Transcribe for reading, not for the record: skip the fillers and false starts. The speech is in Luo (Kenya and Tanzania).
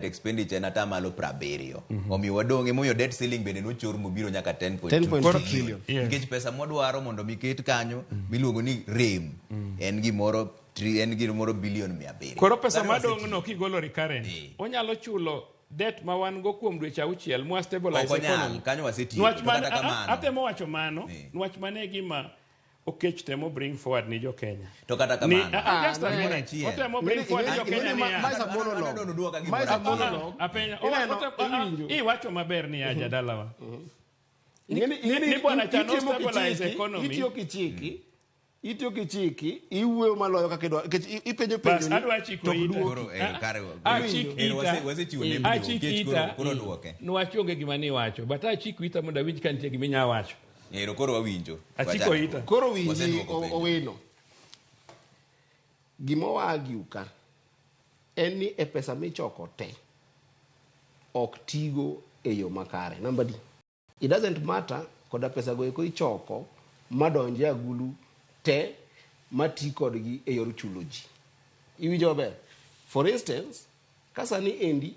Expenditure en atamalo 70. Omiyo wadong' emomiyo debt ceiling bende nochor mobiro nyaka 10.2 10.2 trillion. trillion. Nikech pesa mwadwaro mondo mi ket kanyo miluongo ni rem en gimoro en gimoro bilion 700. Koro pesa Kanyo madong' wasetiyo. no kigolo recurrent, onyalo chulo debt ma wan go kuom dweche 6 mwa stabilize Ok onyal, economy. kanyo wasetiyo. Nwach To man, kata kamano. atemo wacho mano, nwach mane e gima Okech temo bring forward ni jo Kenya. To kata Ni, kamano. just a Gimoro minute. achiel. Otemo bring forward ni jo Kenya niya. Ma is a monologue. Adwa nodwoka Ma is a gimoro achiel. monologue. Apenja, Ineno, iwinjo. Iwacho maber ni ya jadalawa. Ing'eni Ni bwana cha no itimo stabilize kichiki, economy. Itiyo kichiki, itiyo kichiki, iwuoyo maloyo kaka idwa. Nikech ipenjo Bas, penjo ni, adwa chiko to ok ita. dwoki. Koro, kare- Achik ero ita. wasechiwo nembni, Achik Okech ita. koro dwoke. Nwach onge gima niwacho, but achiko ita mondo awinj ka nitie gima inya wacho. Ero koro wawinjo. Achiko Wachak. ita. Koro winji Waseduoko penjo. Owino. Gima oagiu ka en ni e pesa michoko te ok tigo e yo makare. Namba di. It doesn't matter koda pesa go eko ichoko madonje agulu te mati kodgi e yor chulo ji. Iwinjo maber? For instance, ka sani endi